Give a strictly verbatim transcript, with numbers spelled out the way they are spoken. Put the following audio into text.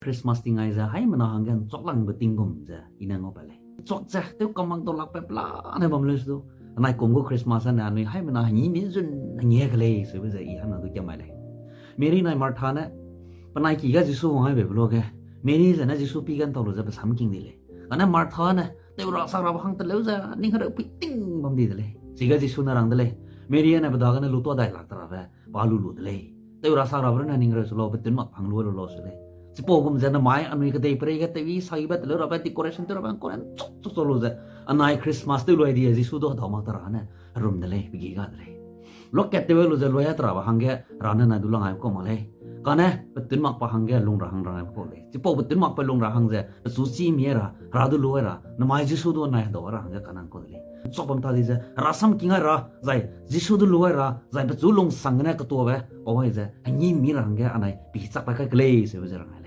Christmas tingai ze haimena hangge nchuaklangbe ting gum ze i ne ngau pat lei. Nchuak ze tew kam mak dau lakbe pelane bam leu se du, anai kum gu Christmas ane anui haimena hengî mi zun hengî ke lei seube ze i hangna du kiam mai lei. Mary nai Martha ne penai ki ge Jisu wang ai beibe luage, Mary zene Jisu pi ge ntau lu ze pe sam king di lei. Kane Martha ne tew ra sak rabe hang teleu ze ning hereu pui ting bam di de lei. Chige Jisu ne rang de lei, Mary ane pe dagene lutua dai lak te rabe pa lu lu de lei. Tew ra sak rabe runne ning hereu su lau, pe tun mak hang lu lu lau se lei. Chipau gum ze namai anui kedei perei ge tew i sa ibe teleu rabe decoration tew rabe ngkau ne chok chok chok lu ze anai Christmas tew lu ai di Jisu du hedau mak te ra ne herum de lei, pe gi ga de lei. Luakat tew lu ze luai a te rabe hangge Hera ne nai du lang aibe kau mak lei. Kane pe tun mak pa hangge lung ra hang rang aibe kau lei. Chipau pe tun mak pe lung ra hang ze pechu chî mi ra, Hera du lu ai ra, namai Jisu du nai hedau ra hangge kanang kau de lei. Chok bam ta di ze Hera sam king ai ra, zai Jisu du lu ai ra, zai pechu lungsang gene ketuabe pau ai ze hengî mi ra hangge anai pi chak pat kai ke lei seube ze rang